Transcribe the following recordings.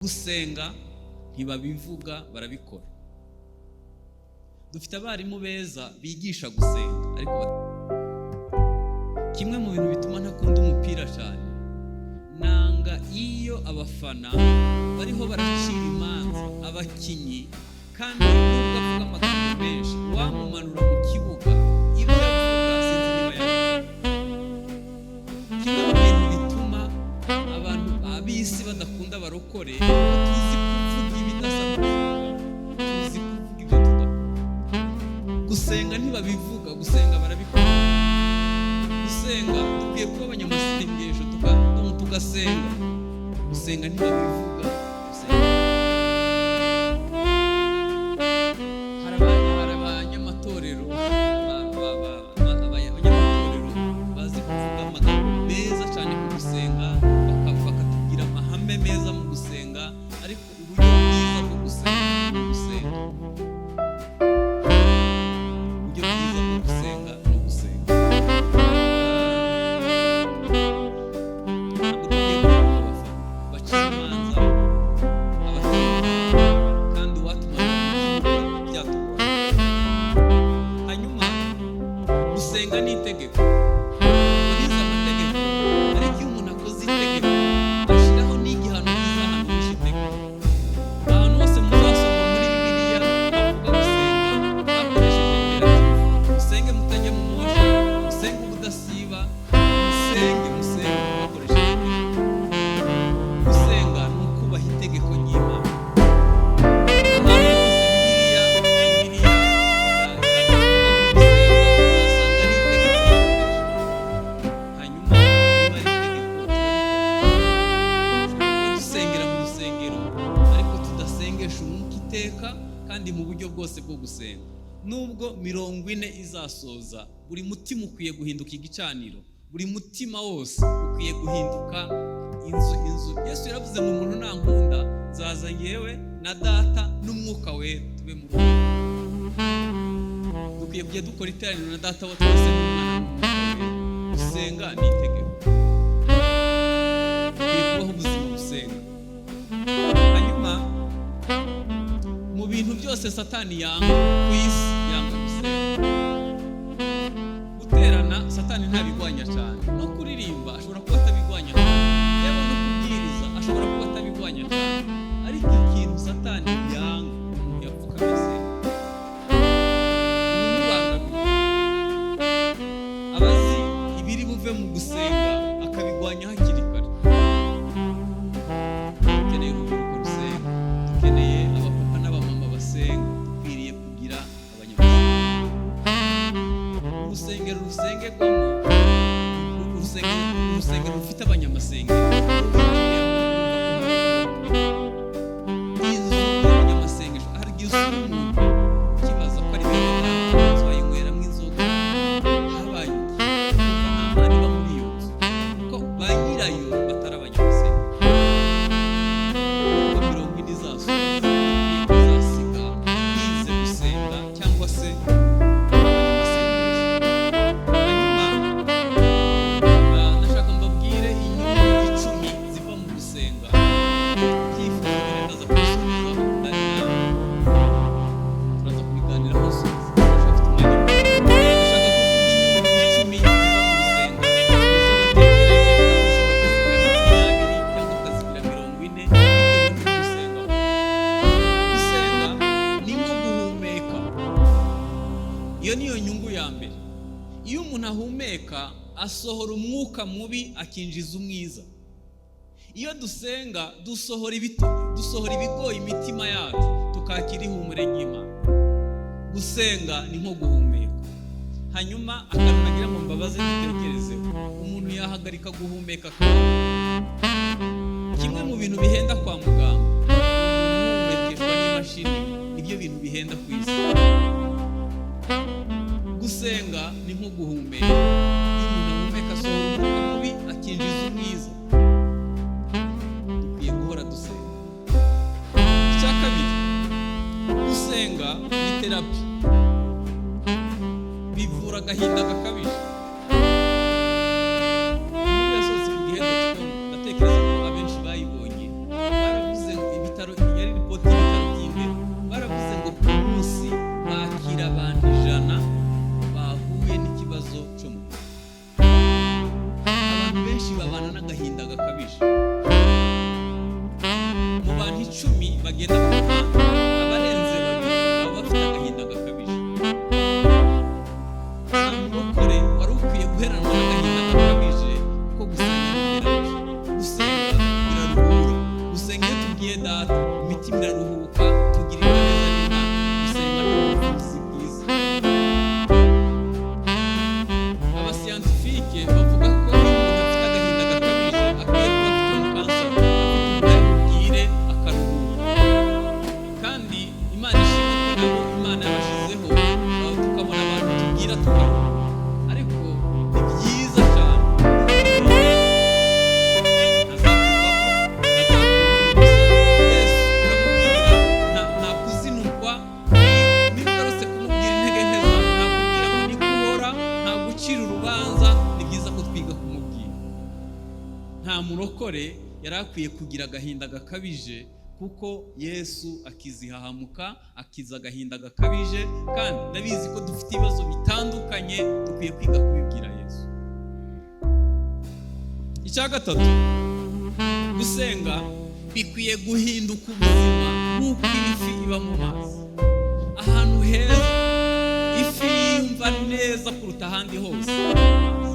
Gusenga ntibabivuga, barabikora. Dufite abarimu beza bigisha gusenga, ariko kimwe mu bintu bituma ntakunda umupira cyane, nanga iyo abafana bariho baracira imanza abakinnyi, kandi nubwo avuga amagambo menshi, wamumanura mu kibuga, ibyo avuga sinzi niba yabivuga. Kimwe mu bintu bituma abantu ab'isi badakunda abarokore, tuzi kuvuga ibidasa n'ukuvuga, tuzi kuvuga ibyo tudakora. Gusenga ntibabivuga, gusenga barabikora. Gusenga, dukwiye kuba abanyamasengesho, tugasenga. Gusenga ntibabivuga, gusenga hari abanyamatorero abanyamatorero bazi kuvuga amagambo meza cyane ku gusenga, bakatubwira amahame meza mu gusenga, ariko uburyo bwiza bwo gusenga ni ugusenga. Uburyo bwiza bwo gusenga ni ugusenga. Ntabwo tugiye kuvuga abafana bacira imanza abakinnyi, kandi uwatumanura mu kibuga byatugora. Hanyuma gusenga ni itegeko. Nize amategeko, ariko iyo umuntu akoze itegeko ashyiraho n'igihano kizahanwa itegeko. Ahantu hose muzasoma muri Bibiliya bavuga gusenga, bakoresheje imperative: musenge mutajya mu moshya, musenge ubudasiba, musenge, musenge, bakoresheje itegeko. Gusenga ni ukubaha itegeko ry'Imana. Ahantu hose Bibiliya ivuga ku gusenga, uzasanga ari itegeko bakoresha. Hanyuma niba ari itegeko, turabikora. Dushobora kuba dusengera mu rusengero ariko tudasengesha umwuka iteka kandi mu buryo bwose bwo gusenga. Nubwo 40 izasoza, buri mutima ukwiye guhinduka igicaniro, buri mutima wose ukwiye guhinduka inzu. Inzu, Yesu yaravuze ngo umuntu nankunda, nzaza ngewe na Data n'Umwuka Wera tube mu rugo. Dukwiye kujya dukora iteraniro na Data wa twese n'Umwana n'Umwuka Wera. Gusenga ni itegeko, dukwiye kubaho ubuzima busenga. Hanyuma mu bintu byose Satani yanga ku isi, yanga gusenga. Guterana Satani ntabigwanya cyane, no kuririmba ashobora kuba atabigwanya cyane, yewe no kubwiriza ashobora kuba atabigwanya cyane, ariko ikintu Satani yanga, umuntu yapfukamye asenga, umubangamiye, aba azi ibiri buve mu gusenga, akabigwanya hakiri kare. Dukeneye urubyiruko rusenga, dukeneye abapapa n'abamama basenga, dukwiriye kugira abanyamasenga. Urusengero rusengerwamo, urusengero rufite abanyamasengero, rwinjiyemo wumva ko hari inzu y'abanyamasengesho. Hari igihe usura umuntu ukibaza ko ari bene data, inzu bayinyweramo inzoga, habaye iki? Kumva nta Mana iba muri iyo nzu, kuko ba nyirayo batari abanyamasengesho. Nubwo 40 izasoza, dukwiye kuzasiga bize gusenga cyangwa se abanyamasengesho. Hanyuma ndashaka mbabwire inyungu 10 ziva mu gusenga. Ibyifuzo bine ndaza kubisubizaho, turaza kubiganiraho nsoza. Ndashaka umwanya muto. Ndashaka kuvuga inyungu 10 ziva mu gusenga, izo natekereje. Nawe ushobora kuzigira 20 cyangwa ukazigira 40 bitewe n'uko usenga. Gusenga ni nko guhumeka. Iyo niyo nyungu ya mbere. Iyo umuntu ahumeka, asohora umwuka mubi akinjiza umwiza. Iyo dusenga, dusohora ibigoye imitima yacu, tukakira ihumure ry'Imana. Gusenga ni nko guhumeka. Hanyuma akantu nagira ngo mbabaze dutekerezeho: umuntu yahagarika guhumeka akabaho? Kimwe mu bintu bihenda kwa muganga, umuntu uhumekeshwa n'imashini, nibyo bintu bihenda ku isi. Gusenga ni nko guhumeka. Iyo umuntu ahumeka, asohora umwuka mubi akinjiza umwiza. Dukwiye guhora dusenga. Icya kabiri, gusenga ni therapy, bivura agahinda gakabije. Inkuru yasohotse ku gihe.com, ndatekereza ko abenshi bayibonye. Baravuze ngo 10 bagenda mu muhanda, abarenze babiri baba bafite agahinda gakabije. Nta murokore wari ukwiye guheranwa n'agahinda gakabije, kuko gusenga ni iterambere. Gusenga biraruhura. Gusenga, iyo tubwiye Data, imitima iraruhuka, tugirirwa neza n'Imana. Gusenga ni ubuvuzi bwiza. Aba scientifiques bavuga ko iyo umuntu afite agahinda gakabije, akwiye kuba afite umu counselor, afite umuntu abibwire akaruhuka. Kandi Imana ishimwe ko nabo Imana yabashyizeho, tukabona abantu tubwira tukaruhuka. Ariko ni byiza cyane, ntazakuvamo, ntazakuvuza. Yesu uramubwira, nta kuzinukwa. Niba ugarutse kumubwira intege nke zawe, ntakubwira ngo niko uhora, nta gucira urubanza. Ni byiza ko twiga kumubwira. Nta murokore yari akwiye kugira agahinda gakabije, kuko Yesu akizihahamuka, akiza agahinda gakabije. Kandi ndabizi ko dufite ibibazo bitandukanye, dukwiye kwiga kubibwira Yesu. Icya gatatu, gusenga bikwiye guhinduka ubuzima nk'uko ifi iba mu mazi. Ahantu heza ifi yumva neza kuruta ahandi hose mu mazi,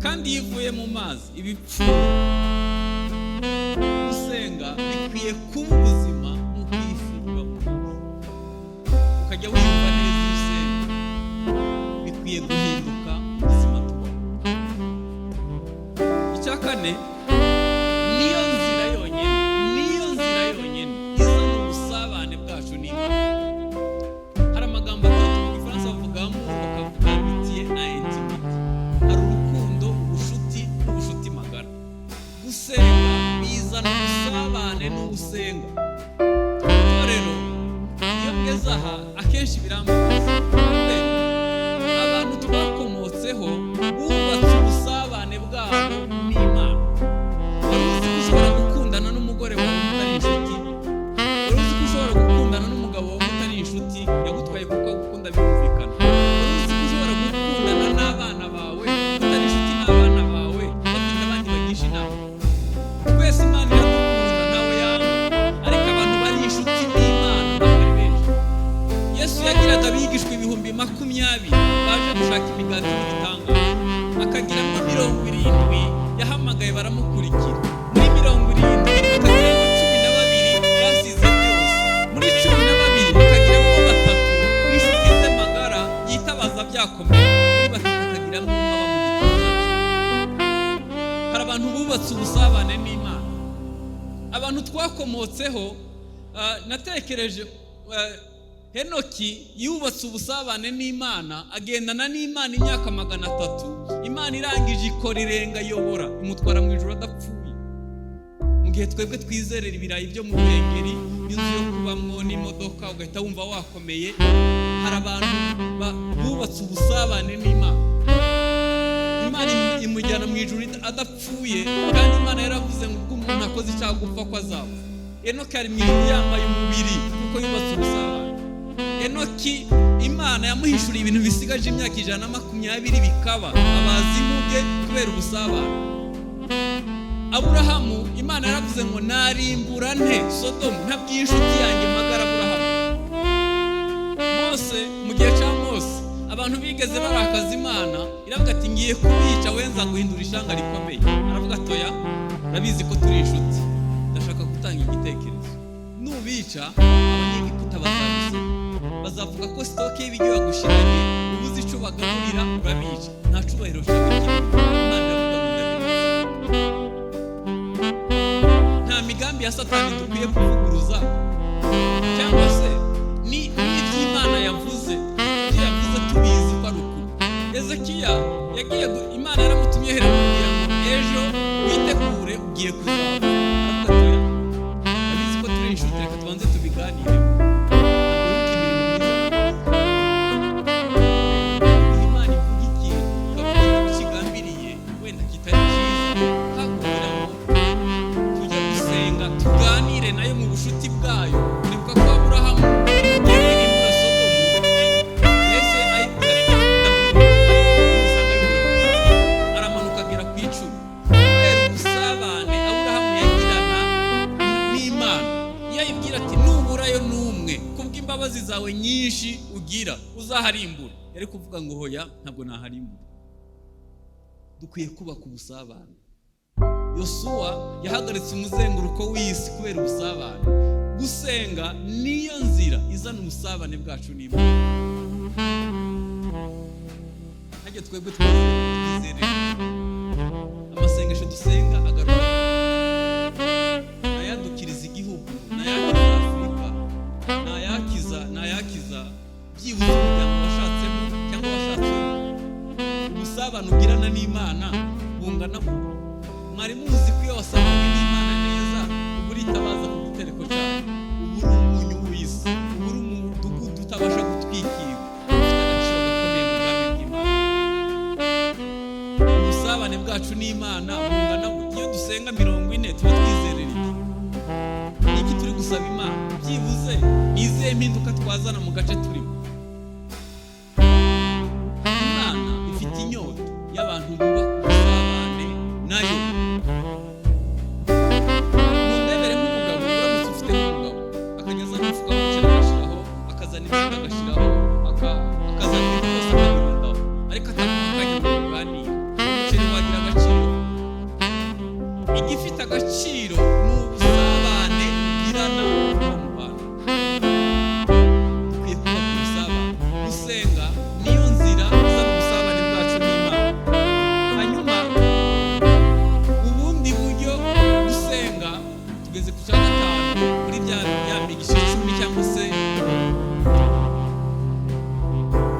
kandi iyo ivuye mu mazi iba ipfuye. Gusenga bikwiye kuba ubuzima nk'uko ifi iba mu mazi, ukajya wiyumva neza iyo usenga. Bikwiye guhinduka ubuzima tubona. Icya kane, niyo nzira yonyine, niyo nzira yonyine izana ubusabane bwacu n'Imana. Hari amagambo atatu mu Gifaransa bavuga amour, bakavuga amitié na intimité. Hari urukundo, ubushuti n'ubushuti magara. Gusenga bizana ubusabane n'ugusenga. Itorero, iyo ngeze aha akenshi birambabaza. Abantu twakomotseho bubatse ubusabane bwabo n'Imana. Wari uzi ko ushobora gukundana n'umugore wawe mutari inshuti? Wari uzi ko ushobora gukundana n'umugabo wawe mutari inshuti? Yagutwaye kuko agukunda, birumvikana. Wari uzi ko ushobora gukundana n'abana bawe mutari inshuti, n'abana bawe bafite abandi bagisha inama? Twese Imana iradukunda, ntawe yanga, ariko abantu bari inshuti n'Imana ntabwo ari benshi. Yesu yagiraga abigishwa 20,000 baje gushaka imigati n'ibitangaza, akagiramo 70 yahamagaye baramukurikira. Muri 70 akagiramo 12 basize byose. Muri 12 akagiramo batatu b'inshuti ze magara yitabaza byakomeye. Muri batatu akagiramo umwe aba mu gituza cye. Hari abantu bubatse ubusabane n'Imana. Abantu twakomotseho, natekereje Henoki yubatse ubusabane n'Imana, agendana n'Imana imyaka 300. Imana irangije ikora irenga ayobora, imutwara mu ijoro adapfuye, mu gihe twebwe twizerera ibirayi byo mu Ruhengeri n'inzu yo kubamwo n'imodoka, ugahita wumva wakomeye. Hari abantu bubatse ubusabane n'Imana, Imana imujyana mu ijuru adapfuye. Kandi Imana yaravuze ngo ubwo umuntu akoze icyaha gupfa ko azapfa. Enoki ari mu ijuru yambaye umubiri kuko yubatse ubusabane. Enoki, Imana yamuhishuriye ibintu bisigaje imyaka 120 bikaba, abaza inkuge kubera ubusabane. Aburahamu, Imana yaravuze ngo narimbura nte Sodomu ntabwiye inshuti yanjye magara Aburahamu? Mose, mu gihe cya Mose, abantu bigeze barakaza Imana, iravuga ati ngiye kubica, wenza guhindura ishanga rikomeye. Aravuga ati oya, urabizi ko turi inshuti, ndashaka gutanga igitekerezo. Nubica, Abanyegiputa bazaguseka, bazavuga ko stock y'ibiryo yagushiranye, ubuze icyo bagaburira, urabica, nta cubahiro cyawe kirimo. Imana iravuga ngo ndabizi. Nta migambi ya Satani dukwiye kuvuguruza, cyangwa se ni n'iby'Imana yavuze, ibyo yavuze tubizi ko ari ukuri. Ezekiya yagiye Imana yaramutumye hera kugira ngo ejo witegure, ugiye kuzaba. Aravuga ati oya, ndabizi ko turi inshuti, reka tubanze tubiganireho. Ntabwo wibuka imirimo myiza nakoze? Imana ivuga ikintu, ikavuga icyo ikigambiriye wenda kitari cyiza, hakugira ngo tujye gusenga tuganire nayo mu bushuti bwayo. Uribuka ko Aburahamu agiye kurimbura Sodomu, yahise ayibwira ati ndabyumva, ariko nusanga bibura. Aramanuka agera ku 10 kubera ubusabane Aburahamu yagirana n'Imana. Kubw'imbabazi zawe nyinshi ugira uzaharimbura. Yari kuvuga ngo hoya, ntabwo naharimbura. Dukwiye kubaka ubusabane. Yosuwa yahagaritse umuzenguruko w'isi kubera ubusabane. Gusenga niyo nzira izana ubusabane bwacu n'Imana. Ntajya twebwe twizere amasengesho dusenga agaruka nayadukiriza igihugu, nayakiza Afurika, nayakiza byibuze umuryango washatsemo cyangwa washatsemo. Ubusabane ugirana n'Imana bungana. Mwari muzi ko iyo wasabanye n'Imana neza uba uritabaza ku gitereko cyayo, uba uri umunyu w'isi, uba uri umudugudu utabasha gutwikirwa, ufite agaciro gakomeye mu bwami bw'Imana. Ubusabane bwacu n'Imana bungana gute? Iyo dusenga 40 tuba twizerera iki? Ni iki turi gusaba Imana? Byibuze ni izihe mpinduka twazana mu gace turimo? Imana ifite inyota y'abantu bubaka ubusabane nayo. Mundebere nk'umugabo, uramutse ufite nk'umugabo akajya azana umufuka w'umuceri agashyiraho, akazana imyenda agashyiraho, akazana ibintu byose akabirundaho, ariko ataguha akanya ngo muganire, umuceri wagira agaciro? Igifite agaciro ni ubusabane ugirana n'uwo mubana. Dukwiye kubaka ubusabane. Gusenga niyo nzira izana ubusabane bwacu n'Imana. Hanyuma ubundi buryo gusenga, tugeze ku cya gatanu muri bya migisha 10, cyangwa se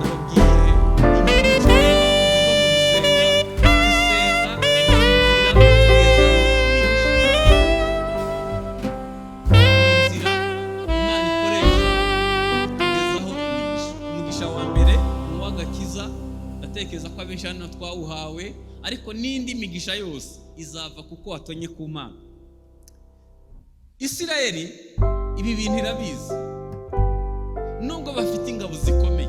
nababwiye inyungu 10 ziva mu gusenga. Gusenga ni inzira itugezaho imigisha, ni inzira Imana ikoresha itugezaho imigisha. Umugisha wa mbere ni uw'agakiza, ndatekereza ko abenshi hano twawuhawe, ariko n'indi migisha yose izava kuko watonye ku Mana. Isirayeli ibi bintu irabizi. Nubwo bafite ingabo zikomeye,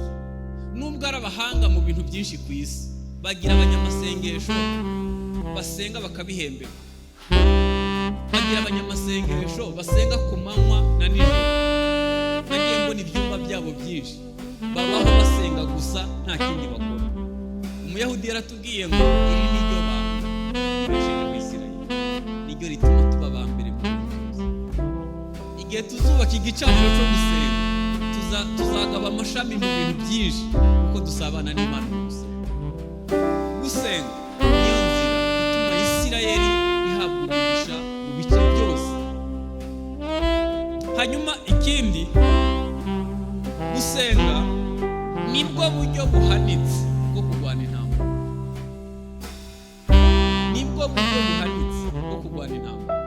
nubwo ari abahanga mu bintu byinshi ku isi, bagira abanyamasengesho basenga bakabihemberwa, bagira abanyamasengesho basenga ku manywa na nijoro. Nagiye mbona ibyumba byabo byinshi, babaho basenga gusa, nta kindi bakora. Umuyahudi yaratubwiye ngo iri ni ryo banga ribeshejeho Isirayeli, niryo rituma tuba aba mbere mu bintu byose. Igihe tuzubaka igicaniro cyo gusenga, tuzagaba amashami mu bintu byinshi, kuko dusabana n'Imana mu gusenga. Gusenga niyo nzira ituma Isirayeli ihabwa umugisha mu bice byose. Hanyuma ikindi, gusenga nibwo buryo buhanitse bwo kurwana intambara, nibwo buryo buhanitse bwo kurwana intambara.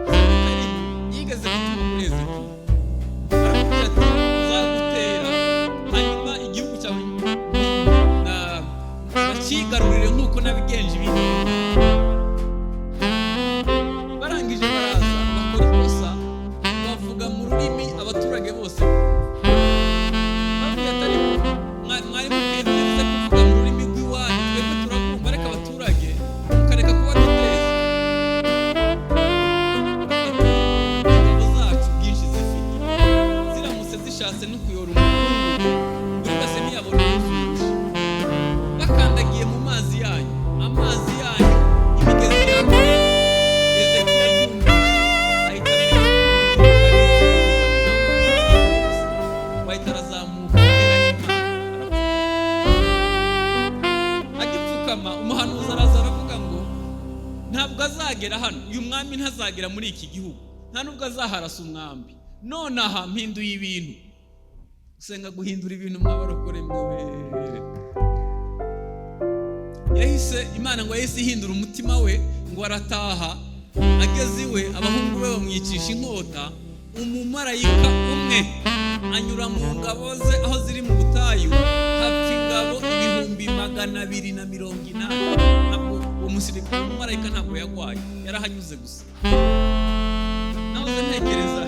Senakeribu yigeze gutuma kuri Hezekiya, aramubwira ati nzagutera, hanyuma igihugu cyawe nakigarurire nk'uko nabigenje ibindi bihugu. Barangije baraza bakora ikosa, bavuga mu rurimi abaturage bose. Babwiye ati ariko mwari mukwiye byibuze kuvuga mu rurimi rw'iwanyu, twebwe turabumva, ariko abaturage mukareka kubaduteza. Ingabo zacu bwinshi zifite, ziramutse zishatse no kuyora umukungugu, buri wese ntiyabona umuzurusha. Bakandagiye mu mazi yanyu, amazi yanyu, imigezi yakamye. Hezekiya abyumvise ahita amenya uburyo buhanitse bwo kurwana intambara. Wahita arazamuka ahera y'Imana, arapfukama. Agipfukama, umuhanuzi araza aravuga ngo ntabwo azagera hano, uyu mwami ntazagera muri iki gihugu, nta nubwo azaharasa umwambi. Nonaha mpinduye ibintu. Gusenga guhindura ibintu, mwabarokore mwe. Yahise Imana ngo yahise ihindura umutima we, ngo arataha. Ageze iwe, abahungu be bamwicisha inkota. Umumarayika umwe anyura mu ngabo ze aho ziri mu butayu, hapfa ingabo 280,000. Ntabwo uwo musirikare, umumarayika ntabwo yagwaye, yarahanyuze gusa. Nahoze ntekereza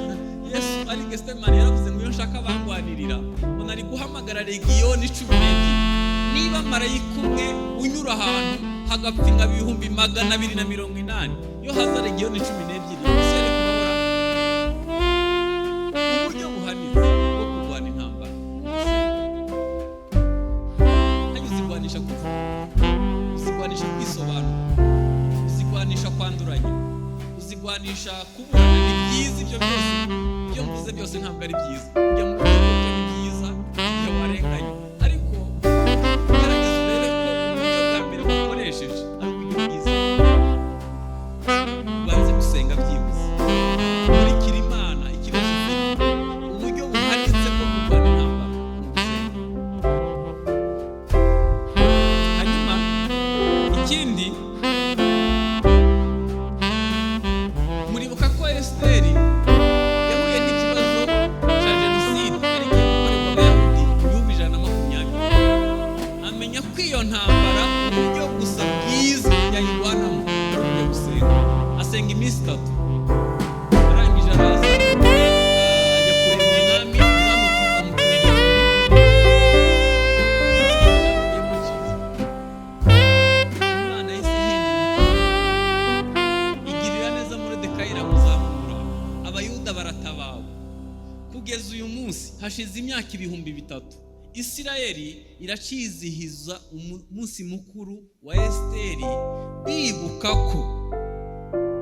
Yesu ari Gesitemani, yaravuze ngo iyo nshaka bangwanirira, ngo nari guhamagara legiyoni 12. Niba marayika umwe unyura ahantu hagapfa ingabo 280,000, iyo haza legiyoni 12, ese yari kubahora? Uburyo buhanitse bwo kurwana. Ibyo byose, ibyo mvuze byose ntabwo ari byiza. Kujya mu rukiko byo ni byiza igihe warenganye, ariko gerageza urebe ko uburyo bwa mbere wakoresheje ari uburyo bwiza. Ubanze gusenga byibuze, nkurikira Imana ikibazo ufite. Uburyo buhanitse bwo kurwana intambara ni ugusenga. Hanyuma ikindi, muribuka ko Esiteri yahuye n'ikibazo cya jenoside yari igiye gukorerwa Abayahudi mu 120,000. Amenya ko iyo ntambara uburyo gusa bwiza yayirwanamo ari ukujya gusenga. Asenga iminsi 3, arangije araza, ajya kureba umwami. Umwami amutungira inkoni. Imana yahise ihindura, igirira neza Moridekayi, iramuzamura, Abayuda baratabawe. Kugeza uyu munsi, hashize imyaka 3000, Isirayeli iracizihiza umunsi mukuru wa Esiteri, bibuka ko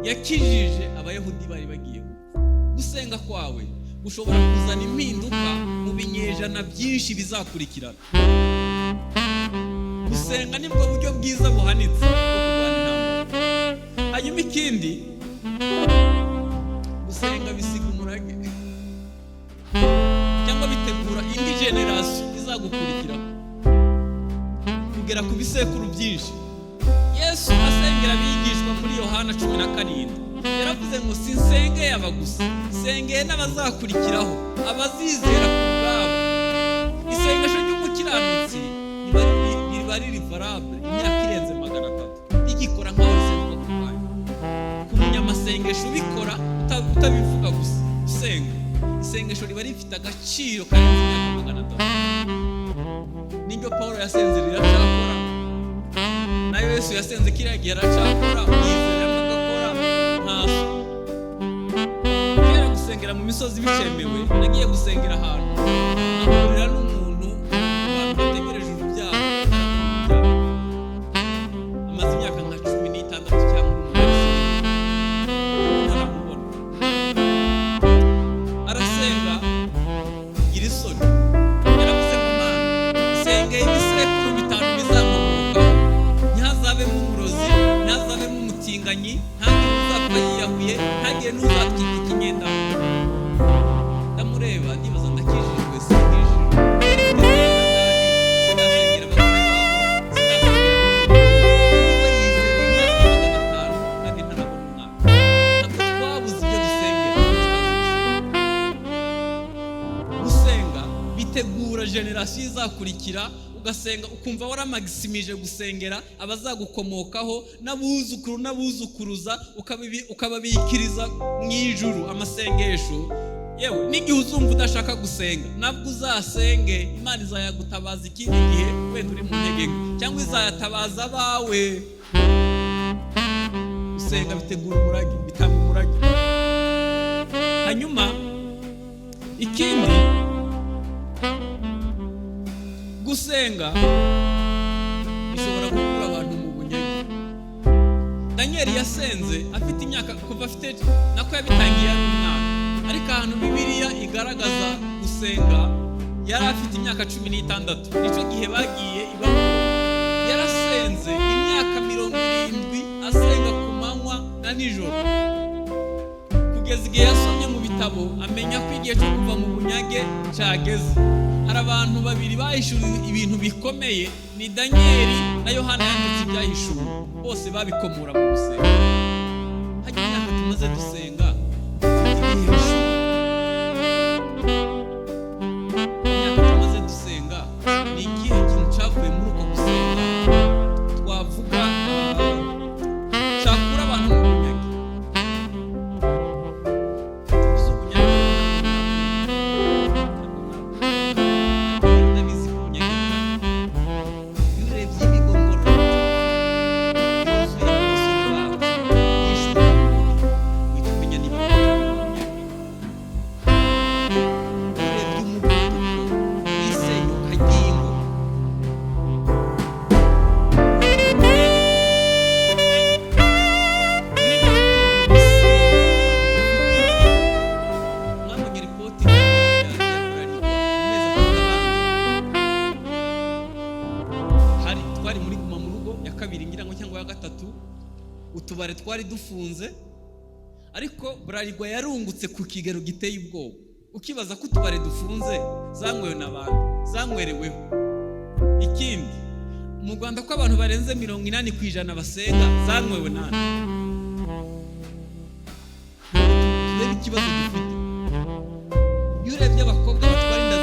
yakijije Abayahudi bari bagiye gupfa. Gusenga kwawe gushobora kuzana impinduka mu binyejana byinshi bizakurikirana. Gusenga nibwo buryo bwiza buhanitse bwo kurwana intambara. Hanyuma ikindi, gusenga bisiga umurage cyangwa bitegura indi génération izagukurikiraho kugera ku bisekuru byinshi. Yesu asengera abigishwa muri Yohana 17 yaravuze ngo: "Sinsengeye aba gusa, nsengeye n'abazakurikiraho, abazizera ku bwabo." Isengesho ry'umukiranutsi riba riri valable imyaka irenze 300, rigikora nk'aho risengerwa ku kanya. Ku munyamasengesho ubikora, utabivuga gusa, usenga, isengesho riba rifite agaciro karenze imyaka 300. Nibyo Paul yasenze riracakora, nayo Yesu yasenze kiriya gihe aracakora, yizera agakora ntaso. Kera gusengera mu misozi bicemewe, nagiye gusengera ahantu ahurira n'umuntu, abantu bategereje urubyaro, atarabona urubyaro, amaze imyaka nka 16 cyangwa 8 ntaramubona. Arasenga, gira isoni, yaravuze ngo: "Mana, sengeye ibisekuru 5 bizamukomokaho, ntihazabemo umurozi, ntihazabemo umutinganyi, ntagire uzapfa yiyahuye, ntagire n'uzatwika ikinyendano." Ndamureba, ndibaza: ndakijijwe, sinkijijwe? Sinasengera abagore babo, sinasengera abuzukuru. We yizereye imyaka 500 kandi ntarabona umwana. Ntabwo twabuze ibyo dusengera, tutazi gusenga. Gusenga bitegura génération izakurikira. Ugasenga ukumva waramagisimije gusengera abazagukomokaho n'abuzukuru n'abuzukuruza, ukababikiriza mu ijuru amasengesho. Yewe, n'igihe uzumva udashaka gusenga, nabwo uzasenge. Imana izayagutabaza ikindi gihe, wenda uri mu ntege nke, cyangwa izayatabaza abawe. Gusenga bitegura umurage, bitanga umurage. Hanyuma ikindi, gusenga bishobora gukura abantu mu bunyage. Daniyeli yasenze afite imyaka, kuva afite, nako yabitangiye ari umwana, ariko ahantu Bibiliya igaragaza gusenga yari afite imyaka 16, nicyo gihe bagiye i Babuloni. Yarasenze imyaka 70, asenga ku manywa na nijoro, kugeza igihe yasomye mu bitabo amenya ko igihe cyo kuva mu bunyage cyageze. Hari abantu babiri bahishuriwe ibintu bikomeye, ni Daniyeli na Yohana yanditse ibyahishuwe. Bose babikomora mu gusenga. Hajya imyaka tumaze dusenga, dufite ibihe bishuko? Imyaka tumaze dusenga, ni ikihe kintu cyavuye muri uko gusenga twavuga cyakura abantu mu bunyage? Tuvuze ubunyage, ndabizi ko ubunyage buhari. Iyo urebye ibigo ngororamuco byuzuye abasore bacu yishwe n'umubiri, uhita umenya niba mu bunyage. Utubari twari dufunze, ariko Bralirwa yarungutse ku kigero giteye ubwoba. Ukibaza ko utubari dufunze zanywewe n'abantu, zanywereweho. Ikindi, mu Rwanda ko abantu barenze 80% basenga, zanywewe nande? Turebe ikibazo dufite. Iyo urebye abakobwa batwara inda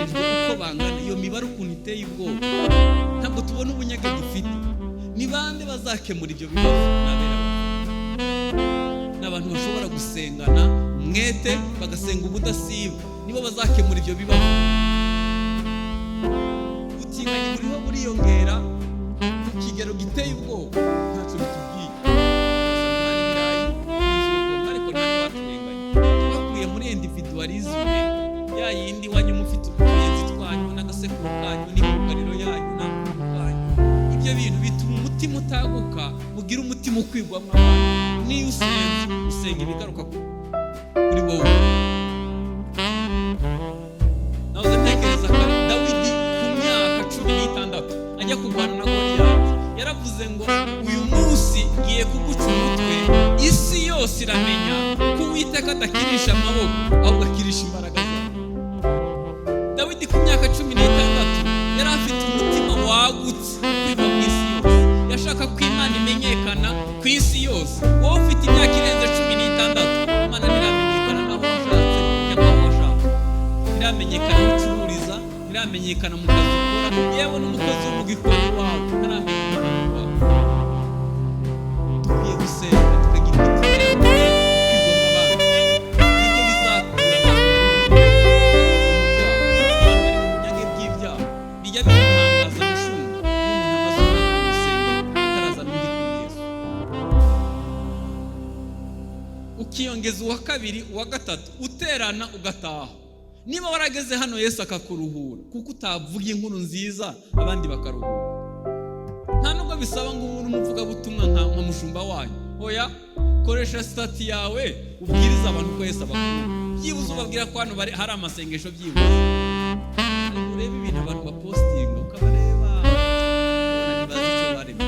zikijwe uko bangana, iyo mibare ukuntu iteye ubwoba, ntabwo tubona ubunyage dufite. Ni bande bazakemura ibyo bibazo? Ni abera, ni abantu bashobora gusengana umwete, bagasenga ubudasiba, nibo bazakemura ibyo bibazo. Ubutinganyi buriho buriyongera ku kigero giteye ubwoba, ntacyo bitubwiye. Wasanga umwana ibirayi n'inzu yo kubamo, ariko nta ntiwaturenganya. Twakuriye muri individualisme ya yindi, iwanyu mufite utuyenzi twanyu n'agasekuru kanyu n'imyugariro yanyu n'akuntu kanyu. Ibyo bintu bituma umutima utaguka, ugira umutima ukwigwamo abantu. Niyo usenze, usenga ibigaruka kuri wowe. Nahoze ntekereza kare, Dawidi ku myaka 16 ajya kurwana na Goliyati, yaravuze ngo: "Uyu munsi ngiye kuguca umutwe, isi yose iramenya ko Uwiteka adakirisha amaboko, ahubwo akirisha imbaraga zawe." Dawidi ku myaka 16 yari afite umutima wagutse kwiga mu isi yose, yashaka ko Imana imenyekana ku isi yose. Wowe ufite imyaka irenze 16, Imana ntiramenyekana n'aho washatse cyangwa aho washaka, ntiramenyekana aho ucururiza, ntiramenyekana mu kazi ukora, yewe n'umukozi wo mu gikoni wawe ntaramenyekana iwawe. Dukwiye gusenga, tukagira imitima yagutse kwigwamo abandi. Nibyo bizakura abantu bari mu bunyage bw'ibyaha. Bijya bitangaza, mushumba, iyo umuntu amaze umwaka mu rusengero atarazana undi kuri Yesu, ukiyongeza uwa kabiri, uwa gatatu, uterana ugataha. Niba warageze hano Yesu akakuruhura, kuko utavuga inkuru nziza abandi bakaruhuka? Nta nubwo bisaba ngo ube umuvugabutumwa nka mushumba wanyu. Oya, koresha status yawe, ubwirize abantu ko Yesu abakunda. Byibuze ubabwira ko hano hari amasengesho byibuze. Ariko urebe ibintu abantu bapostinga, ukabareba ukabona ntibazi icyo baremye.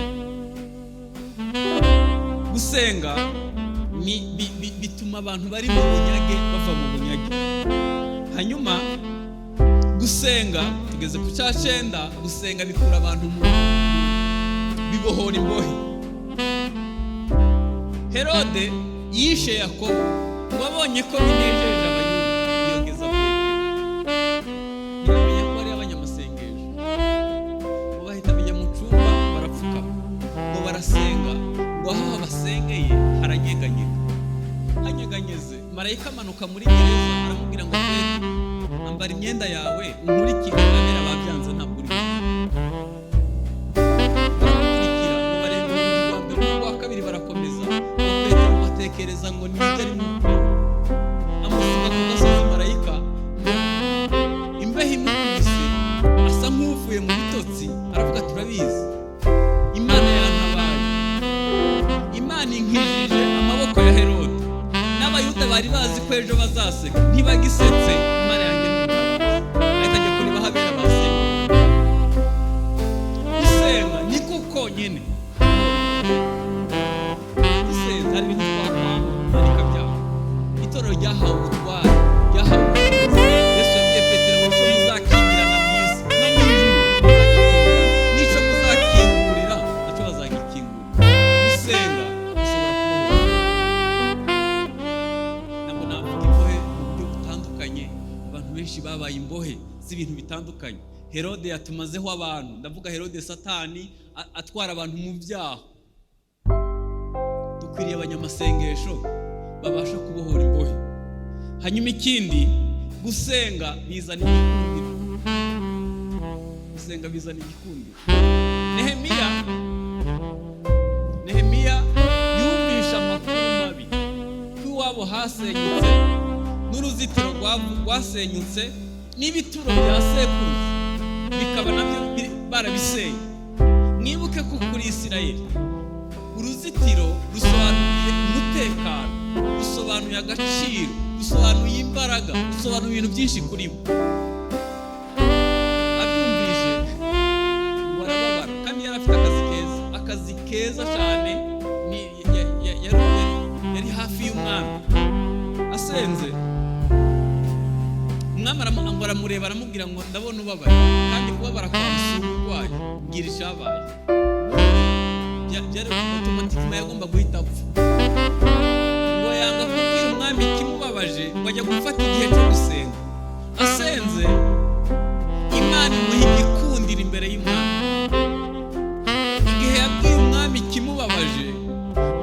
Gusenga ni bituma abantu bari mu bunyage bava mu bunyage. Hanyuma gusenga, tugeze ku cya cyenda, gusenga bikura abantu mu, bibohora imbohe. Herode yishe Yakobo ngo abonye ko binejeje Abayuda, yiyongeza Petero. Ntibamenya ko ari abanyamasengesho, ngo bahita bijya mu cyumba, barapfukama, ngo barasenga, ngo aho basengeye haranyeganyega. Hanyeganyeze, marayika amanuka muri gereza, aramubwira ngo: "Petero, ambara imyenda yawe unkurikire, abera babyanze, ntabwo uri." Baramukurikira, ngo barenga urugi rwa mbere n'urwa kabiri, barakomeza. Ngo Petero ngo atekereza ngo ni ibyo arimo gukora, amusiga ku gasozi. Marayika, ngo imbeho imukubise, asa nk'uvuye mu bitotsi, aravuga: "Turabizi, Imana yantabaye, Imana inkijije amaboko ya Herode n'Abayuda bari bazi ko ejo bazaseka, ntibagisetse. Imana yanjye ni umutabazi." Ahita ajya kureba aho abera basenga. Gusenga niko konyine. Dusenze hari ibintu twakwanga, Imana ikabyanga. Itorero ryahawe ubutware, ryahawe ubushobozi. Yesu yabwiye Petero ngo: "Icyo muzakingirana mu isi, no mu ijuru bazagikingirana, n'icyo muzakingurira nacyo bazagikingurira." Gusenga ushobora kubohora. Ntabwo navuga imbohe mu buryo butandukanye. Abantu benshi babaye imbohe z'ibintu bitandukanye. Herode yatumazeho abantu, ndavuga Herode Satani atwara abantu mu byaha. Dukwiriye abanyamasengesho babasha kubohora imbohe. Hanyuma ikindi, gusenga bizana igikundiro. Gusenga bizana igikundiro. Nehemiya yumvisha amakuru mabi ko iwabo hasenyutse, n'uruzitiro rwasenyutse, n'ibituro bya sekuruza bikaba nabyo barabisenye. Mwibuke ko kuri Isirayeli uruzitiro rusobanuye umutekano, rusobanuye agaciro, rusobanuye imbaraga, rusobanuye ibintu byinshi kuri bo. Abyumvise ngo arababara, kandi yari afite akazi keza, akazi keza cyane. Ni Umwami ngo aramureba, aramubwira ngo: "Ndabona ubabaye, kandi kubabara kwawe si uburwayi, mbwira icyabaye." Byari automatiquement, yagomba guhita apfa. Ngo yanga kubwira umwami ikimubabaje, ngo ajya gufata igihe cyo gusenga. Asenze, Imana imuha igikundiro imbere y'umwami. Igihe yabwiye umwami ikimubabaje,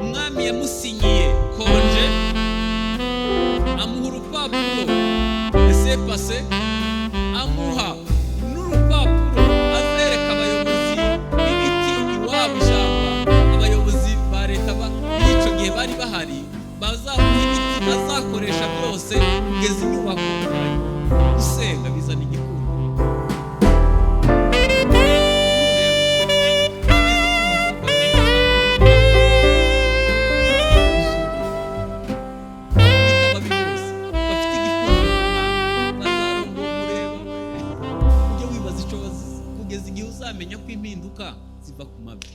umwami yamusinyiye congé, amuha urupapuro laissez-passer, amuha n'urupapuro azereka abayobozi b'ibiti iwabo ishyamba. Abayobozi ba leta b'icyo gihe bari bahari, bazamuha ibiti azakoresha byose kugeza inyubako irangiye. Gusenga bizana igikundiro. Urabizi ko umukobwa mwiza bitaba bose bafite igikundiro ku Mana bazarongora umureba. Ujye wibaza icyo wazize kugeza igihe uzamenya ko impinduka ziva ku mavi.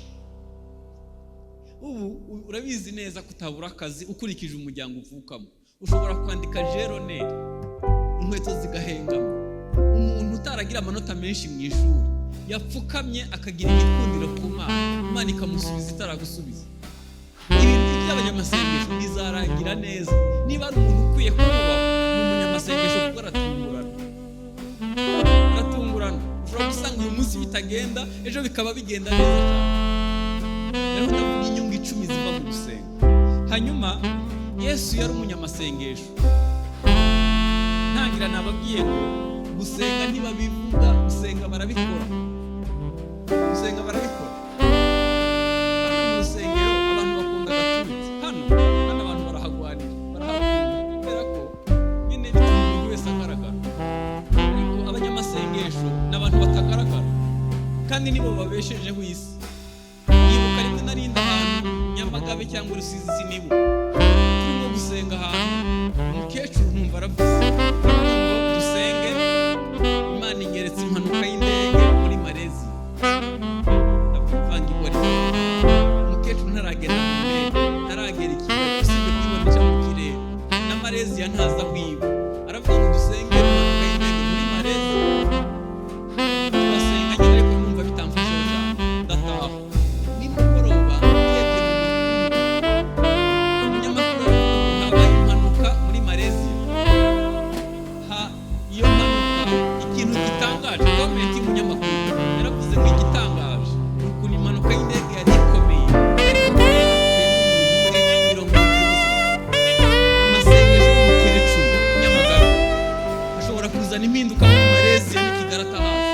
Ubu urabizi neza ko utabura akazi ukurikije umuryango uvukamo. Ushobora kwandika jeroneri, inkweto zigahengama. Umuntu utaragira amanota menshi mu ishuri yapfukamye akagira igikundiro ku Mana, Imana ikamusubiza itaragusubiza. Ibintu by'abanyamasengesho bizarangira neza. Niba ari umuntu ukwiye kubahwa, ni umunyamasengesho, kuko aratungurana, aratungurana. Ushobora gusanga uyu munsi bitagenda, ejo bikaba bigenda neza cyane. Rero ndavuga inyungu 10 ziva mu gusenga. Hanyuma Yesu yari umunyamasengesho. Ntangira nababwiye ngo gusenga ntibabivuga, gusenga barabikora, gusenga barabikora. Hano mu rusengero abantu bakunda agatutsi. Hano hano abantu barahagwanira, barahakunda kubera ko nyine bituma umuntu wese agaragara. Ariko abanyamasengesho ni abantu batagaragara, kandi nibo babeshejeho isi. Yibuka rimwe narindi ahantu Nyamagabe cyangwa Rusizi, sinibuka, turimo gusenga ahantu, umukecuru numva aravuze, aravuga ngo dusenge, Imana inyeretse impanuka y'indege muri Malezia. Ndavangirwa rimwe, umukecuru ntaragenda mu ndege, ntaragera i Kigali, usibye kwibonesha mu kirere, na Malezia ntazi aho iba. Aravuga ngo dusenge impanuka y'indege muri Malezia. Turasenga nyine, ariko numva bitamfasheho cyane, ndataha. Nimugoroba ndebye mu makuru, umunyamakuru aravuga ngo habaye impanuka muri Malezia. Ha, iyo mpanuka, ikintu gitangaje, comment y'umunyamakuru yaravuze ngo igitangaje ni ukuntu impanuka y'indege yari ikomeye, ariko hapfuyemo umuntu umwe, 70 bose bakaba. Amasengesho y'umukecuru Nyamagabe ashobora kuzana impinduka muri Malezia n'i atahazi.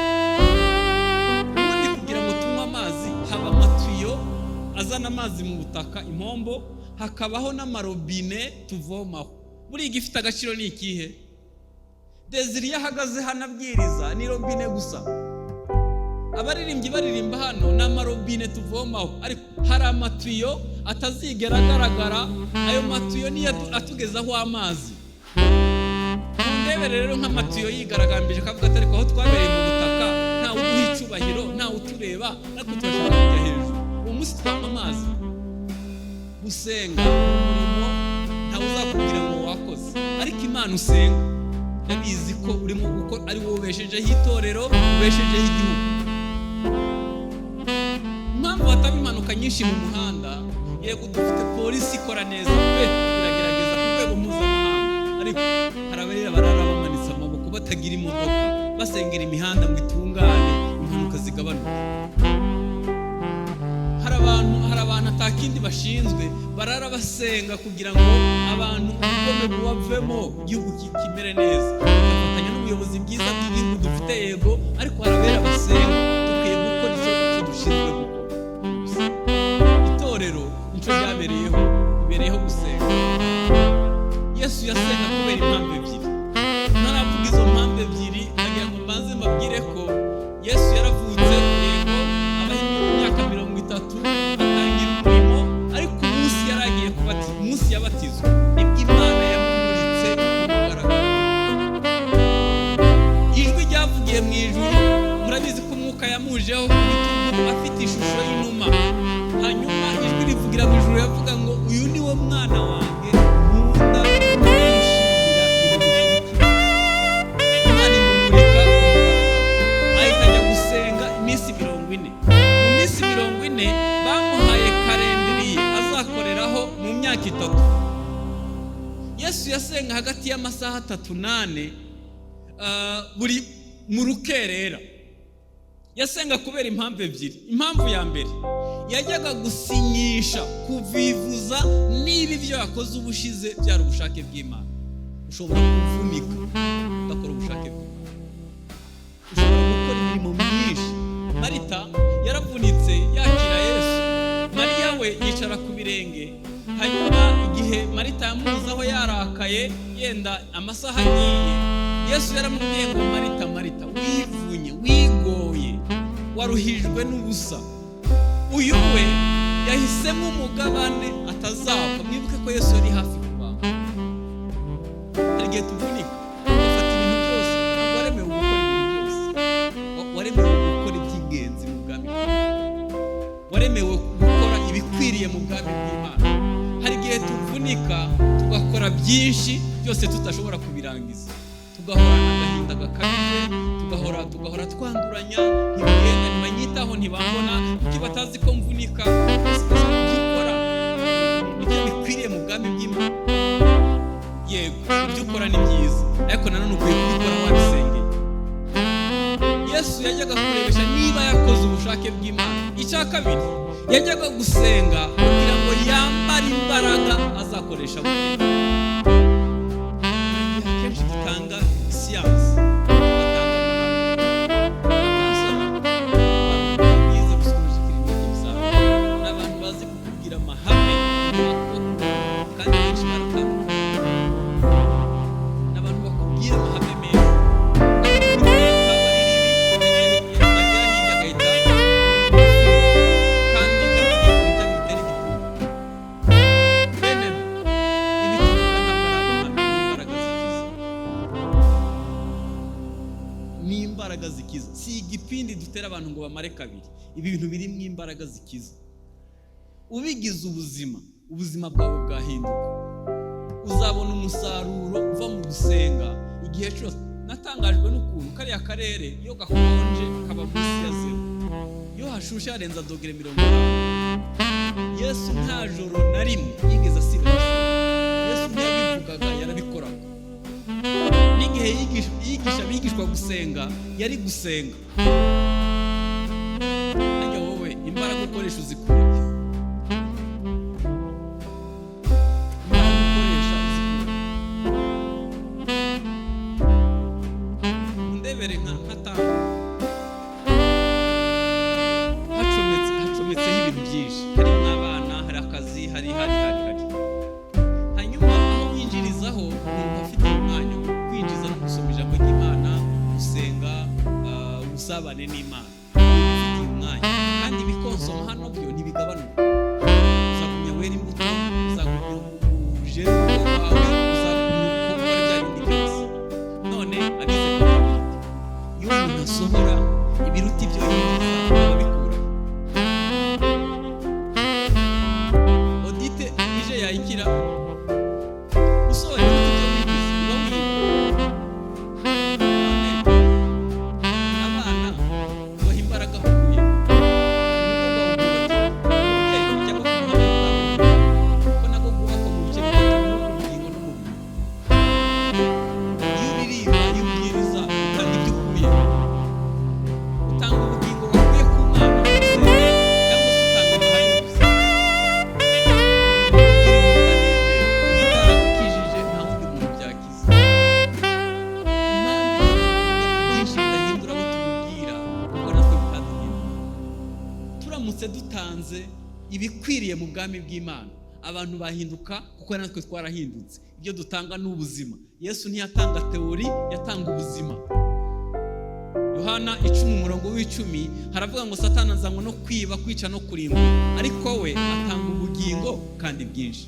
Ubundi kugira ngo tunywe amazi, haba amatiyo azana amazi mu butaka, impombo, hakabaho n'amarobine tuvomaho. Buriya igifite agaciro ni ikihe? Desire iyo ahagaze hano abwiriza, ni robine gusa. Abaririmbyi baririmba hano, ni amarobine tuvomaho. Ariko hari amatiyo atazigera agaragara. Ayo matiyo niyo atugezaho amazi. Mundebere rero nk'amatiyo yigaragambije, akavuga ati: "Ariko aho twabereye mu butaka, ntawe uduha icyubahiro, ntawe utureba, ariko turashaka kujya hejuru." Uwo munsi twanywa amazi. Gusenga ni umurimo ntawe uzakubwira ngo wakoze, ariko Imana usenga ndabizi ko urimo gukora, ari wowe ubeshejeho itorero, ubeshejeho igihugu. Impamvu hataba impanuka nyinshi mu muhanda, yego dufite polisi ikora neza pe, iragerageza ku rwego mpuzamahanga, ariko hari abarira barara bamanitse amaboko, batagira imodoka, basengera imihanda ngo itungane, impanuka zigabanuke. Hari abantu atakindi bashinzwe, barara basenga kugira ngo abantu ubugome bubavemo, igihugu kimere neza, bagafatanya n'ubuyobozi bwiza bw'igihugu dufite. Yego, ariko hari abera basenga. Dukwiye gukora icyo dushinzwe gukora. Itorero nicyo ryabereyeho, ribereyeho gusenga. Yesu yasenga kubera impamvu ebyiri. Ntaravuga izo mpamvu ebyiri, ndagira ngo mbanze mbabwire ko Yesu yaravutse, yego, abaho imyaka 30, atangira umurimo, ariko umunsi yari agiye kubatizwa, umunsi yabatizwa, nibwo Imana yamumuritse ku mugaragaro. Ijwi ryavugiye mu ijuru. Murabizi ko Umwuka yamujeho ku bitugu afite ishusho y'inuma. Hanyuma ijwi rivugira mu ijuru, yavuga ngo: "Uyu ni wo mwana wanjye nkunda, nishimira, nimukurikire." hagati y'amasaha 3 n'4 buri mu rukerera. Yasenga kubera impamvu ebyiri. Impamvu ya mbere, yajyaga gusinyisha, kuvivuza niba ibyo yakoze ubushize byari ubushake bw'Imana. Ushobora kuvunika udakora ubushake bw'Imana, ushobora gukora imirimo myinshi. Marita yaravunitse yakira Yesu, Mariya we yicara ku birenge. Hanyuma igihe Marita yamuzaho yarakaye, yenda amasaha agiye, Yesu yaramubwiye ngo: "Marita, Marita, wivunye, wigoye, waruhijwe n'ubusa." Uyu we yahisemo umugabane atazapfa. Mwibuke ko Yesu yari hafi kubamba. Hari igihe tuvunika ugafata ibintu byose. Ntabwo waremewe gukora ibintu byose. Waremewe gukora iby'ingenzi mu bwami bw'Imana, waremewe gukora ibikwiriye mu bwami bw'Imana. Hari igihe tuvunika tugakora byinshi, byose tudashobora kubirangiza, tugahorana agahinda gakabije, tugahora twanduranya: ntibigenda, ntibanyitaho, ntibambona, kuki batazi ko mvunika? Ese ibyo ukora nibyo bikwiriye mu bwami bw'Imana? Yego, ibyo ukora ni byiza, ariko nanone ukwiye kubikora wabisengeye. Yesu yajyaga kurebesha niba yakoze ubushake bw'Imana. Icya kabiri, yajyaga gusenga kugira ngo yambare imbaraga azakoresha bukeye. Akenshi dutanga siyansi, tugatanga amahame. Aba counselor bize psychologie clinique bisanzwe ni abantu bazi kukubwira amahame, kandi benshi baratandukanye. Ni abantu bakubwira amahame meza, akakubwira ko ari ribi, yagera hirya agahita kandi ibyo bitera igitugu. Bene ibi tuvuga ntabwo ari amahame, ni imbaraga zikiza, ni imbaraga zikiza. Si igipindi dutera abantu ngo bamare kabiri. Ibi bintu birimo imbaraga zikiza. Ubigize ubuzima, ubuzima bwawe bwahinduka. Uzabona umusaruro uva mu gusenga igihe cyose. Natangajwe n'ukuntu kariya karere iyo gakonje kaba munsi ya 0, iyo hashushe harenza dogere 50. Yesu nta joro na rimwe yigeze asiba gusenga. Yesu ntiyabivugaga, yarabikoraga. N'igihe yigisha abigishwa gusenga, yari gusenga. Harya wowe imbaraga ukoresha uzikura he? Imbaraga ukoresha uzikura he? Undebere nka tank hacometseho ibintu byinshi, harimo abana, hari akazi, hari hari hari hari. Hanyuma aho winjirizaho numva afite umwanya wo kwinjiza no gusoma ijambo ry'Imana, gusenga, ubusabane n'Imana ufitiye umwanya. Kandi ibikonsoma hano byo ntibigabanuka. Uzagumya wera imbuto, uzagumya ujere urugo rwawe, uzagumya ukora bya bindi byose. None abize comptabilité, iyo umuntu asohora ibiruta ibyo yinjiza, aba abikura? Audit ije yayikira. Usohora ibiruta ibyo winjiza, uba wiba. None abana ubaha imbaraga ukuye, urugo rwawe rwubakira ku bwenge cyangwa ku buhamya bwawe, ko nabwo bwubakwa mu bice bitatu: umwuka, ubugingo n'umubiri. Iyo uririmba, iyo ubwiriza, utanga ibyo ukuye. Utanga ubugingo wakuye ku Mana mu gusenga, cyangwa se utanga amahame gusa? Ibitaragukijije nta wundi muntu byakiza. Impamvu byinshi bidahindura abo tubibwira, kuko natwe bitaduhindura. Turamutse dutanze ibikwiriye mu bwami bw'Imana, abantu bahinduka, kuko natwe twarahindutse. Ibyo dutanga ni ubuzima. Yesu ntiyatanga théorie, yatanga ubuzima. Yohana 10 umurongo wa 10 haravuga ngo: "Satani azanywa no kwiba, kwica no kurimbura, ariko we atanga ubugingo kandi bwinshi."